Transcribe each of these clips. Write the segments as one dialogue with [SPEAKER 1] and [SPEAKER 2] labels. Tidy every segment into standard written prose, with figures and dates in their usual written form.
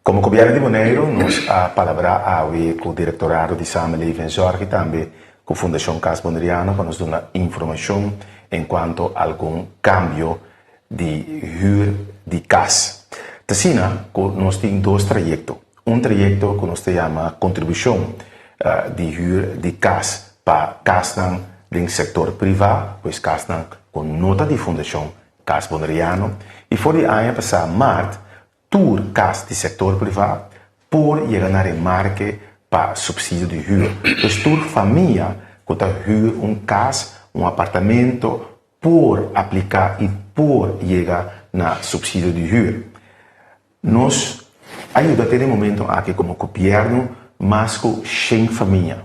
[SPEAKER 1] Komo gobièrnu di Boneiru nos a palabrá awe ku Direktorado di Samenleving en Zorg i tambe ku Fundashon Cas Boneriano pa nos duna informashon enkuanto algun kambio di hür di kas. Ta asina ku nos tin dos trayekto. Un trayekto ku nos ta yama kontribushon di hür di kas pa kasnan den sektor privá, pues kasnan ku no ta di Fundashon Cas Boneriano, i for di aña pasá mart Tur kas di sektor privá por yega na remarke pa supsidio di hür. Dus tur famia ku ta hür un kas, un apartamento, por apliká i por yega na supsidio di hür. Nos a yuda te den momento aki komo gobièrnu mas ku shen famia.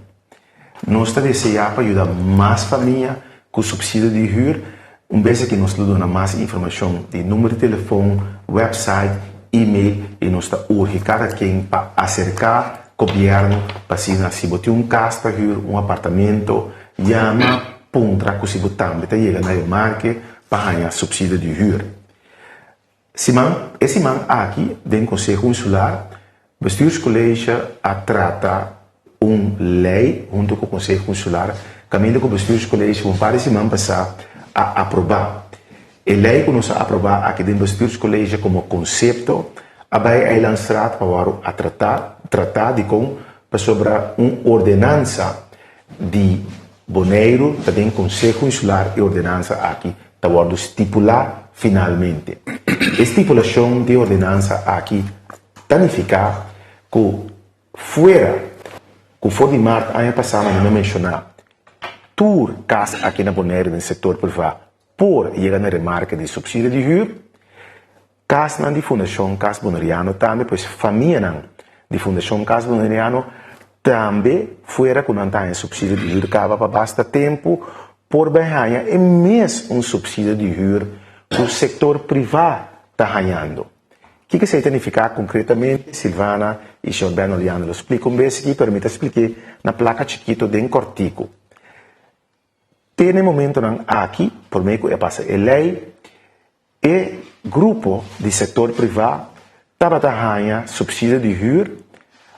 [SPEAKER 1] Nos ta deseá pa yuda mas famia ku supsidio di hür. Un bes aki nos lo duna mas informashon di number di telefon, wèpsait, email i nos ta urgi kada ken pa aserká gobièrnu pa asina si bo tin un kas pa hür, un apartamento, yama puntra ku si bo tambe ta yega na e marke pa haña supsidio di hür. Siman E siman aki den Konseho Insular, Bestuurscollege a trata un lei huntu ku Konseho Insular kaminda ku Bestuurscollege un par di siman pasá a aprobá. E lei ku nos a aprobá aki den Bestuurscollege komo konsepto a bai Eilandsraad pa wòrdu a tratá tratá dikon pasobra un ordenansa di Boneiru ta den Konseho Insular e ordenansa aki ta wòrdu stipulá finalmente. E stipulashon di e ordenansa aki ta nifiká ku fuera ku for di mart aña pasá manera mi a menshoná tur kas aki na Boneiru den sektor privá por yega na remarke di supsidio di hür. Kasnan di Fundashon Kas Boneriano tambe, pues famianan di Fundashon Kas Boneriano tambe fuera ku nan ta haña supsidio di hür kaba pa basta tempu por bai haña e mes un supsidio di hür ku sektor privá ta hañando. Kiko esei ta nifiká konkretamente? Silvana i señor Ben Oleander lo splika un bes aki, pero mi ta splik'é na plaka chikito den kòrtiku. Te na e momentonan aki, promé ku e pasa e lei, E grupo di sektor privá tabata haña supsidio di hür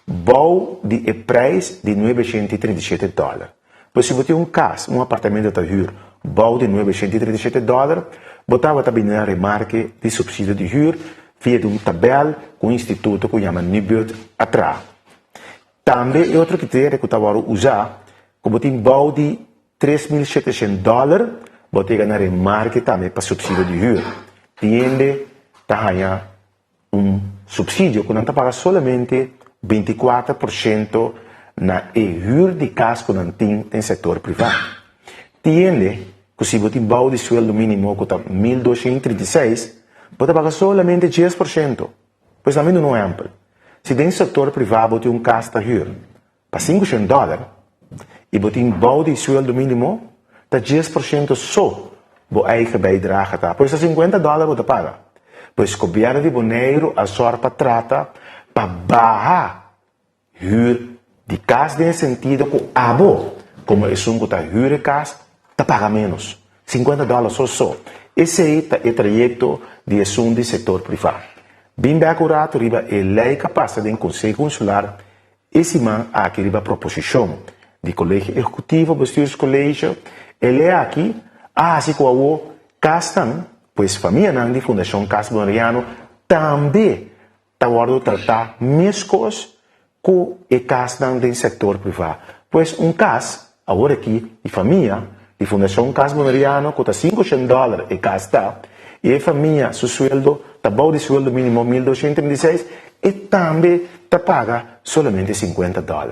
[SPEAKER 1] bou di e preis di 937 dòler. Pues si bo tin un kas, un apartamento ta hür bou di 937 dòler, bo tabata bini na remarke di supsidio di hür via di un tabèl ku un instituto ku yama Nibud a traha. Tambe e otro kriterio ku ta wòrdu usá, ku bo tin bou di 3700 dòler, bo ta yega na remarke tambe pa supsidio di hür. Tin hende ta haña un supsidio ku nan ta paga solamente 24% na e hür di kas ku nan tin den sektor privá. Tin hende ku si bo tin bou di sueldo mínimo ku ta 1236, bo ta paga solamente 10%. Pues ami duna un ehèmpel, si den sektor privá bo tin un kas ta hür, Pa 500 dòler i bo tin bou di sueldo mínimo, ta 10% so bo eigen bijdrage ta. Pues ta 50 dòler bo ta paga. Pues gobièrnu di Boneiru a sòr pa trata pa baha hür di kas den e sentido ku abo komo esun ku ta hür e kas ta paga ménos. 50 dòler so so. Esei ta e trayekto di esun di sektor privá. Bin bèk un ratu riba e lei ku a pasa den Konseho Insular E siman aki riba proposishon di Kolegio Ehekutivo, Bestuurscollege, e lei aki a hasi ku awo kasnan, pues famianan di Fundashon Kas Boneriano tambe ta wòrdu tratá meskos ku e kasnan den sektor privá. Pues un kas awor aki di famia di Fundashon Kas Boneriano ku ta 500 dòler e kas ta i e famia su sueldo ta bou di sueldo mínimo 1236 e tambe ta paga solamente 50 dòler.